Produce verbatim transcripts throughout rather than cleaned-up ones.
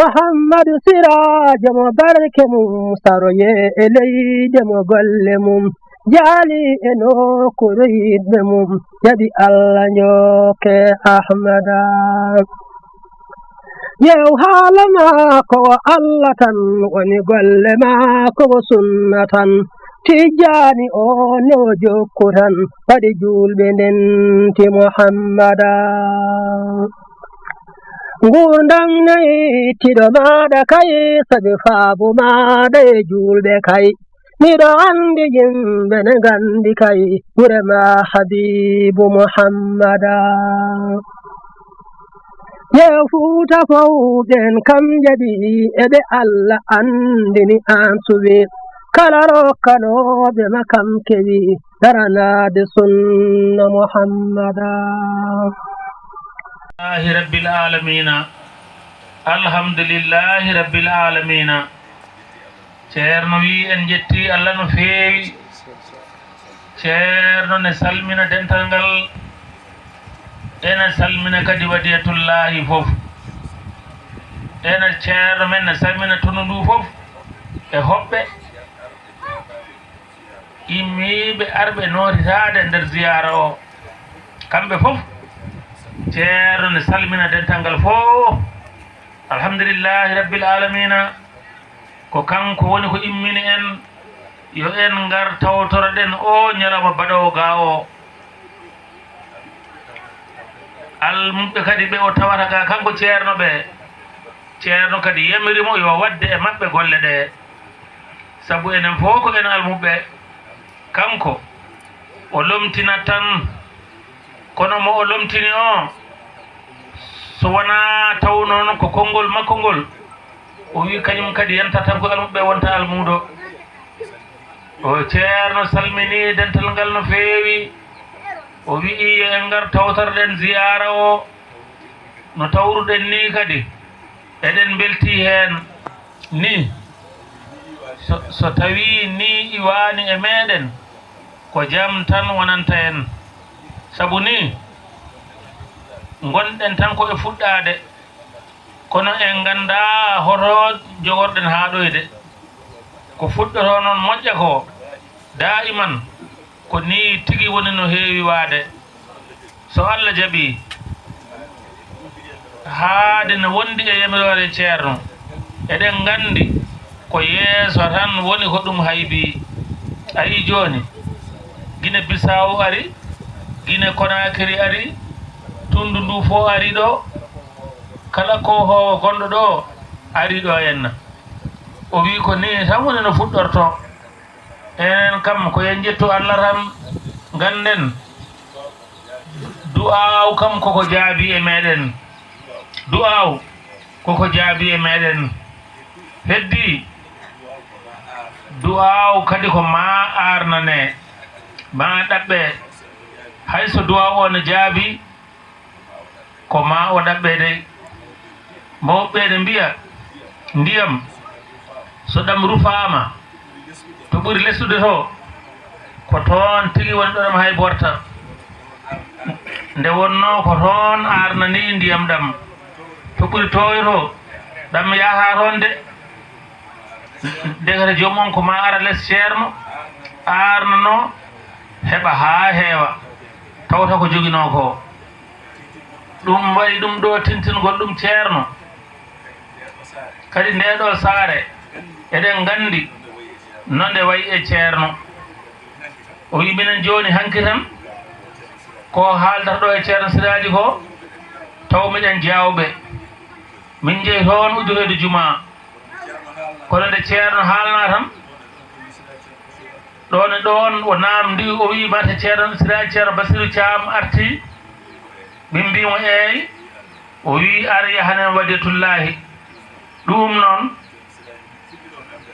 Muhammadu Siraajo mo barke mum saroye e leyde mo golle mum jaali e nokkuure yiɗɓe mum jaɓi Allah njokke Ahmada. Yew haala maako o Allah tan woni golle maako o sunna tan. Tijjaani o ne o jokku tan waɗi juulɓe ndenti Muhammada. Nguurndam nayi tiɗo maaɗa kay sabi faabu maaɗa e juulɓe kay. Miɗo anndi yimɓe ne nganndi kay gure ma Habiibu Muhammada. Yew Fuuta fow ɓen kam jaɓi e ɓe Allah anndini an suɓi kala rokkanooɓe ma kam kewi daranaade sunna Muhammada. Alhamdulillahi rabbil alamina. Alhamdulillahi rabbil alamina. Ceerno wi en njetti Allah no feewi. Ceerno ne salmina dental ngal, ena salmina kadi wadiyatullahi fof. Ena ceerno men ne salmina tunu ndu fof e hoɓɓe immiiɓe arɓe nootitaade nder ziyaara o. Kamɓe fof ceerno ne salmina dental ngal fof. Alhamdulillahi rabbil alamina. Ko kanko woni ko immini en yo en ngar tawtoroɗen o ñalawma baɗoowo ga o. Almuɓɓe kadi ɓe o tawata ga kanko ceerno ɓe, ceerno kadi yamiri mo yo waɗde e maɓɓe golle ɗe. Sabu enen fof ko en almuɓɓe. Kanko o lomtinat tan, kono mo o lomtini o so wonaa taw noon ko konngol makko ngol. O wi kañum kadi yanta tan ko almuɓɓe wonta almuudo. O ceerno salmini dental ngal no feewi. O wi'i yo en ngar tawtorɗen ziyaara o no tawruɗen ni kadi eɗen mbelti heen ni. So, so tawii ni iwaani e meeɗen ko jam tan wonanta en. Sabu ni ngonɗen tan ko e fuɗɗaade. Kono en nganndaa hoto jogorɗen haaɗoyde. Ko fuɗɗotoo noon moƴƴa ko daa'iman ko nii tigi woni no heewi waade. So Allah jaɓii, haade no wondi e yamiroore ceerno, eɗen nganndi ko yeeso tan woni ko ɗum haybii. A yii jooni, Gine Bisaawo ari, Gine Konaakiri ari, tunndu nduu fof ari ɗoo, kala kohoowo gonɗo ɗoo ari ɗoo henna. O wii ko nii tan woni no fuɗɗortoo. Enen kam ko en njettu Allah tan, ngannden du'aaw kam koko jaabii e meeɗen. Du'aaw koko jaabii e meeɗen. Heddii du'aaw kadi ko maa aarnanee, maa ɗaɓɓee. Hay so du'aaw o no jaabii, ko maa o ɗaɓɓee dey. Mawɓe ɓe ne mbiya, ndiyam so ɗam rufaama to ɓuri lesude to, ko toon tigi woni ɗo ɗam hayborta. Nde wonnoo ko toon aarnanii ndiyam ɗam to ɓuri tooyo to, ɗam yahataa toon de. Ndekete joom on ko maa ara les ceerno, aarnanoo, heɓa haa heewa, tawta ko joginoo koo. Ɗum waɗi ɗum ɗoo tintingol ɗum ceerno. Kadi ndee ɗoo saare, eɗen nganndi no nde wayi e ceerno. O wii minen jooni hanki tan, ko haaldata ɗoo e ceerno Siraaji ko, taw miɗen jaawɓe. Min njehi toon uddureede jumaa. Kono nde ceerno haalnaa tan, ɗoon e ɗoon o naamndii, o wii mate ceerno Siraaji, ceerno Basiiru Caam artii. Min mbii mo eey. O wii ar yahanen Wadiyatullaahi. Ɗuum noon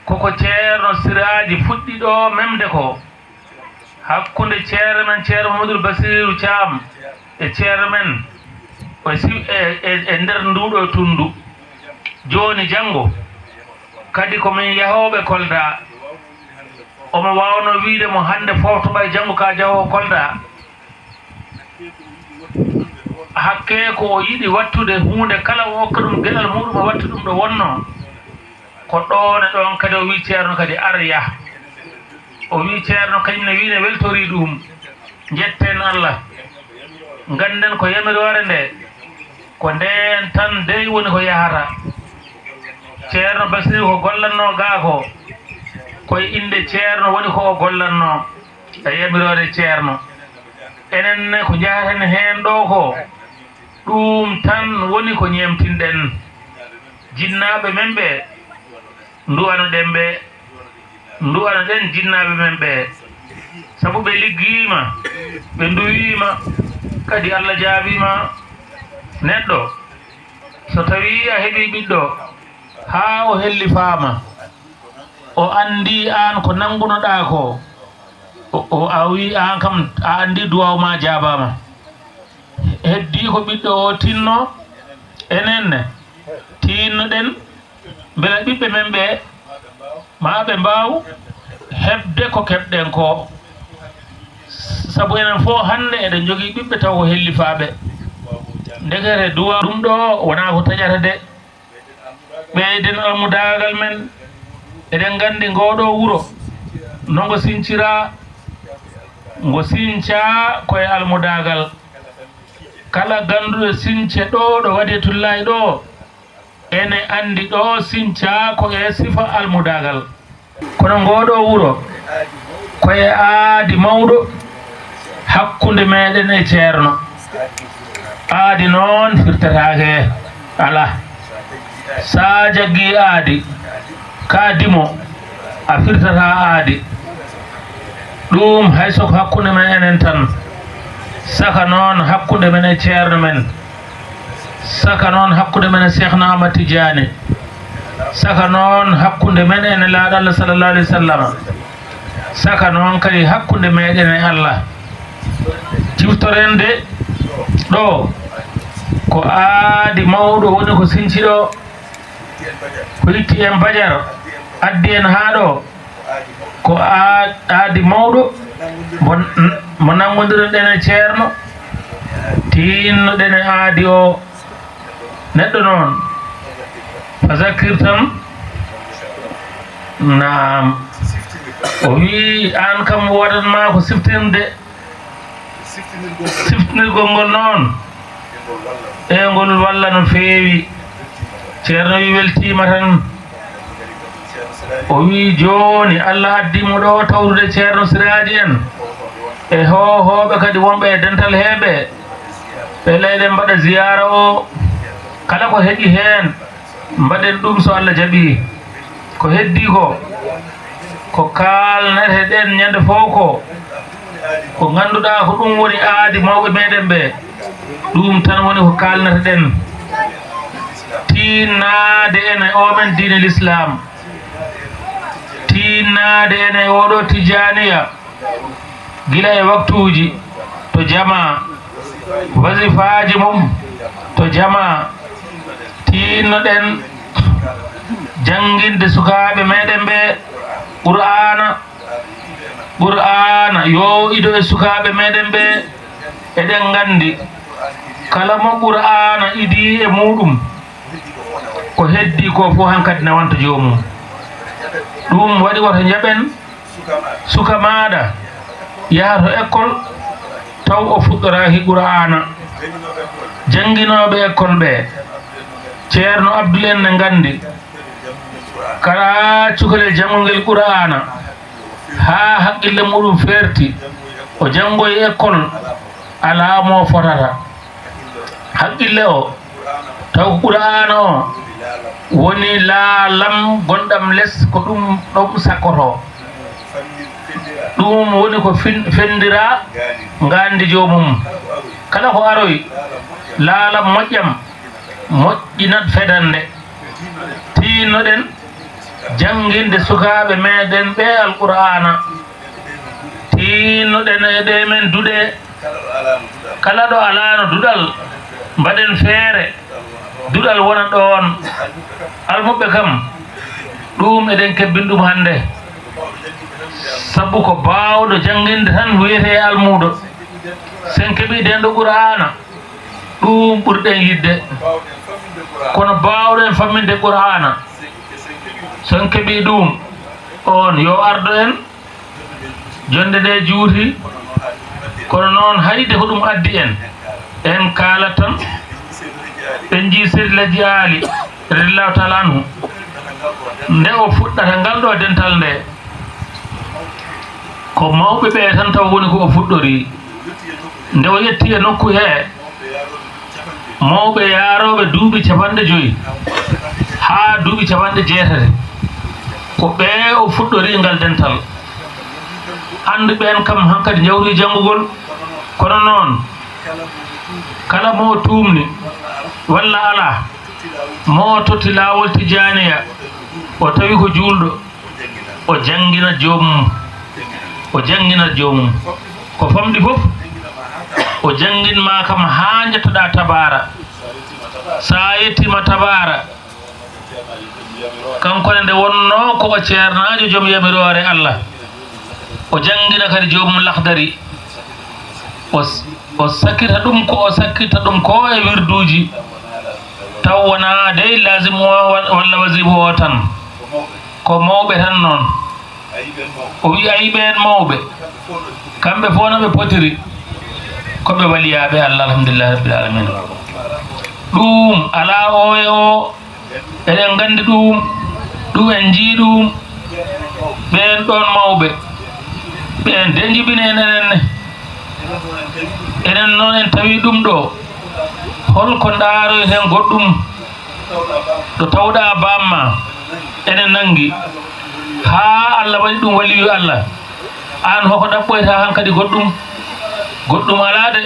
koko ceerno Siraaji fuɗɗi ɗoo memde ko. Hakkunde ceerno men ceerno Mamadou Basiiru Caam e ceerno men o si e e e nder nduuɗo tunndu. Jooni janngo kadi ko min yahooɓe Kolda. Omo waawnoo wiyde mo hannde fooftoɓa e janngo ka jahoowo Kolda. Hakke ko o yiɗi wattude huunde kala, o okka ɗum geɗal muuɗum, o watta ɗum ɗo wonnoo. Ko ɗoon e ɗoon kadi o wii Ceerno kadi, "Ar yah." O wii Ceerno kañum ne wii ne weltorii ɗum. Njetten Allah. Ngannden ko yamiroore nde, ko ndeen tan dey woni ko yahata. Ceerno Basiru ko gollannoo gaa ko, ko e innde Ceerno woni ko o gollannoo, e yamiroore Ceerno. Enen ne ko njahaten heen ɗoo ko, ɗum tan woni ko ñeemtinɗen. Jinnaaɓe men ɓe, nduwano ɗen ɓe, nduwano ɗen jinnaaɓe men ɓe. Sabu ɓe liggiima, ɓe nduwiima, kadi Allah jaabiima. Neɗɗo, so tawii a heɓii ɓiɗɗo, haa o hellifaama, o anndii aan ko nanngunoɗaa ko, o, o, a wii aan kam, a anndii duwaaw maa jaabaama. Heddii ko ɓiɗɗo o tinno, enen ne, tinnoɗen, mbela ɓiɓɓe men ɓe, maa ɓe mbaaw heɓde ko keɓɗen ko. Sabu enen fof hannde eɗen njogii ɓiɓɓe taw ko hellifaaɓe. Ndekete duwaaw ɗum ɗo wonaa ko taƴata de. Ɓeyden almudaagal men. Eɗen nganndi ngoo ɗoo wuro, no ngo sincira, ngo sinca ko e almudaagal. Kala gannduɗo since ɗo, ɗo Wadiyetullaahi ɗo, ene anndi ɗo sinca ko e sifa almudaagal. Kono ngoo ɗoo wuro, ko e aadi mawɗo hakkunde meɗen e Ceerno. Aadi noon firtataake, alaa. Sa jaggii aadi, ka dimo, a firtataa aadi. Ɗum hay so ko hakkunde men enen tan, saka noon hakkunde men e Ceerno men, saka noon hakkunde men e Seekhna Ahmad Tijaani, saka noon hakkunde men e Nelaaɗo Allah sallallahu alaihi wasallam, saka noon kadi hakkunde meɗen e Allah. Ciftoren de ɗo, ko aadi mawɗo woni ko sinci ɗo, ko itti en Bajar, addi en haa ɗo, ko aa-, aadi mawɗo, mo, mo nanngondiren ɗen e Ceerno, tinno ɗen e aadi o. Neɗɗo noon, fa zakkir tan, naam. O wii, aan kam waɗan maa ko siftirde. Siftinirgol ngol noon, e ngol walla no feewi. Ceerno wi weltiima tan. O wi jooni Allah addi mo ɗo tawrude Ceerno Siraaji en. E hoohooɓe kadi wonɓe e dental heeɓe. Ɓe leyɗe mbaɗa ziyaara o. Kala ko heƴi heen. Mbaɗen ɗum so Allah jaɓii. Ko heddii ko, ko kaalnete ɗen ñande fof ko, ko ngannduɗaa ko ɗum woni aadi mawɓe meɗen ɓe. Ɗum tan woni ko kaalnete ɗen. Tiinnaade en e oo men diine Lislaam. Tiinnaade en e oo ɗoo Tijaaniya. Gila e waktuuji to jamaa, wasifaaji mum to jamaa, tiinnoɗen jannginde sukaaɓe meɗen ɓe Qur'aana, Qur'aana yo ido e sukaaɓe meɗen ɓe. Eɗen nganndi kala mo Qur'aana idii e muɗum, ko heddii ko fof hankadi nawanta joomum. Ɗum waɗi woto njaɓen suka maaɗa yaha to école taw o fuɗɗoraaki Qur'aana. Jannginooɓe école ɓe, Ceerno Abdul en ne nganndi, kala cukalel janngungel Qur'aana haa haqqille muɗum feerti, o janngoyi école, alaa mo fotata. Haqqille o, taw ko Qur'aana o woni laalam gonɗam les, ko ɗum ɗom sakkoto. Ɗum woni ko fin-, fenndira ngaanndi joomum. Kala ko aroy, laalam moƴƴam, moƴƴinat fedannde. Tiinnoɗen jannginde sukaaɓe meɗen ɓe Alqur'aana. Tiinnoɗen e ɗe men duɗe. Kala ɗo alaano duɗal, mbaɗen feere, duɗal wona ɗoon. Almuɓɓe kam, ɗum eɗen kebbin ɗum hannde. Sabu ko baawɗo jannginde tan wiyetee almuudo. Sen keɓii denɗo Qur'aana, Ɗum ɓurɗen yiɗde. Kono baawɗen famminde Qur'aana, so en keɓii ɗum, on yo ardo en. Jonnde nde juuti, kono noon hayde ko ɗum addi en. En kaalat tan, en njii Seydi Lajji Aali, radiyallahu taala anhu, nde o fuɗɗata ngal ɗo dental nde. Ko mawɓe ɓe tan taw woni ko o fuɗɗori. Nde o yetti e nokku he, mawɓe yaarooɓe duuɓi capanɗe joyi haa duuɓi capanɗe jeetati, ko ɓe o fuɗɗori ngal dental. Annduɓe en kam hankadi njawri janngugol. Kono noon, kala mo tuumni walla alaa, mo totti laawol Tijaaniya, o tawi ko juulɗo, o janngina joomum, o janngina joomum. Ko famɗi fof, o janngin ma kam haa njettoɗaa tabaara. So a yettiima tabaara, kanko ne nde wonnoo ko o ceernaajo joom yamiroore Allah, o janngina kadi joomum Lahdari. O, o sakkita ɗum ko o sakkita ɗum ko e wirduuji, taw wonaa dey laazim o wa-, walla wazifa o tan. Ko mawɓe tan noon. O wi'i, a yii ɓeen mawɓe, kamɓe fof no ɓe potiri, ko ɓe waliyaaɓe Allah, alhamdulillahi rabbil alamin. Ɗum alaa o e o, eɗen nganndi ɗum, ɗum en njii ɗum. Ɓeen ɗoon mawɓe, ɓeen de njibini en enen ne. Enen noon en tawi ɗum ɗo, hol ko ndaaroyten goɗɗum? Ɗo tawɗaa baam ma, ene nanngi, haa Allah waɗi ɗum waliyu Allah. Aan hoko ɗaɓɓoyta hankadi goɗɗum? Goɗɗum alaa de,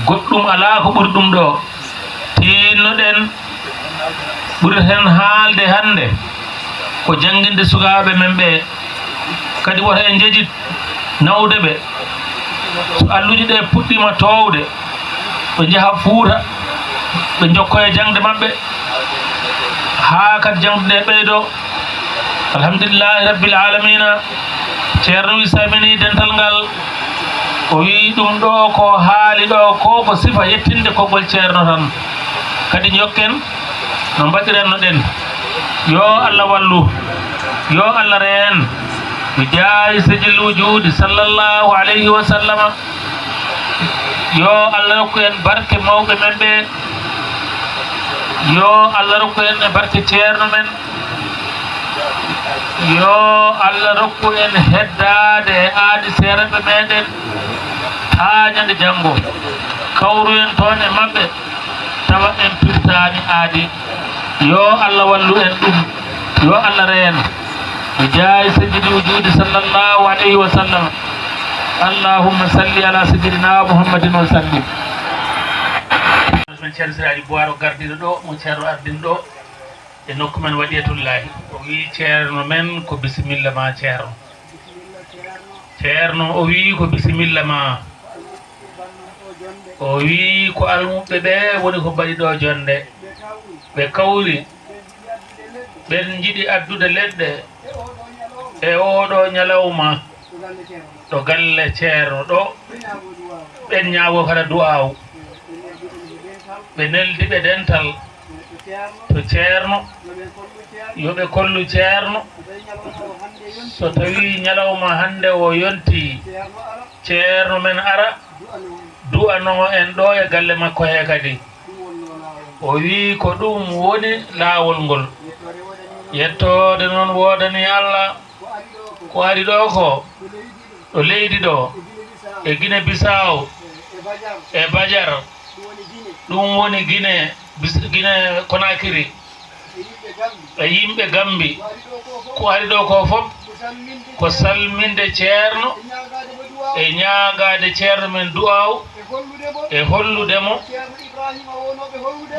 goɗɗum alaa ko ɓuri ɗum ɗo. Tiinno-ɗen, ɓurten haalde hannde ko jannginde sukaaɓe men ɓe. Kadi woto en njejit nawde ɓe. So alluuje ɗe puɗɗiima toowde, ɓe njaha Fuuta, ɓe njokkoya jaŋde maɓɓe, haa kadi jaŋde nde ɓeydoo. Alhamdulillahi rabbil alamina. Ceerno wi salmini dental ngal, o wi ɗum ɗo ko haali ɗo ko, ko sifa yettinde konngol ceerno tan. Kadi njokken no mbaɗiranno ɗen. Yo Allah wallu, yo Allah reen, bi jaahi sayyidil wujudi sallallahu alayhi wa sallama. Yo Allah rokku en barke mawɓe men ɓe. Yo Allah rokku en e barke ceerno men. Yo Allah rokku en heddaade e aadi seereɓe meɗen haa ñande janngo. Kawru en toon e maɓɓe, tawa en pirtaani aadi. Yo Allah wallu en ɗum. Yo Allah reen. Bi jaahi sayyidil wujudi sallallahu alayhi wa sallam. Allahumma salli ala sayyidina Muhammadin wa sallim. Ceerno Siraaji Buwaaro gardiiɗo ɗo, mo ceerno ardin ɗo e nokku men Waɗiyatullaahi. O wii ceerno men ko bisimilla ma ceerno. Ceerno o wii ko bisimilla ma. O wii ko almuɓɓe ɓe woni ko mbaɗi ɗo jonnde. Ɓe kawri. Ɓen njiɗi addude leɗɗe e oo ɗoo ñalawma ɗo galle ceerno ɗo. Ɓen ñaago kala du'aaw. Ɓe neldi ɓe dental to ceerno, yo ɓe kollu ceerno. So tawii ñalawma hannde o yontii, ceerno men ara, du'anoo en ɗo e galle makko he kadi. O wii ko ɗum woni laawol ngol. Yettoode noon woodani Allah. Ko ari ɗo ko, ɗo leydi ɗo, e Gine Bisaaw, e Bajar, ɗum woni Gine Bis-, Gine Konakiri, e yimɓe Gambi. Ko ari ɗo ko fof, ko salminde ceerno, e ñaagaade ceerno men du'aaw, e hollude mo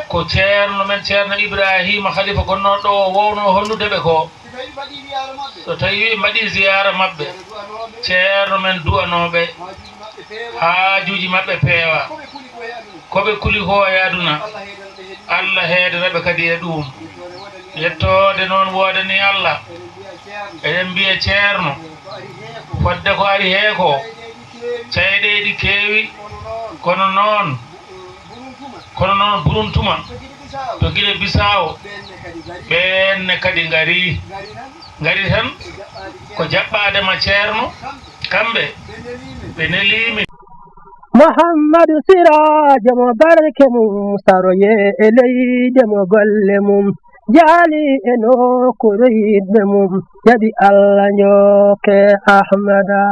ko ceerno men, ceerno Ibrahima Khalifa gonnoo ɗo o wowno hollude ɓe ko. So tawi ɓe mbaɗi ziyaara maɓɓe, ceerno men du'anooɓe, haajuuji maɓɓe peewa. Ko ɓe kuli ko e aduna, Allah heedana ɓe kadi e ɗum. Yettoode noon woodani Allah. Eɗen mbiya ceerno, fodde ko ari hee ko, cayɗeeɗi keewi, kono noon Kono noon buruntuma to Gine Bisaawo, ɓeen ne kadi ngari. Ngari tan ko jaɓɓaade ma ceerno, kamɓe ɓe neliimi. Muhammadu Siraajo mo barke mum saroye e leyde mo golle mum jaali e nokkuure yiɗɓe mum jaɓi Allah njooke Ahmada.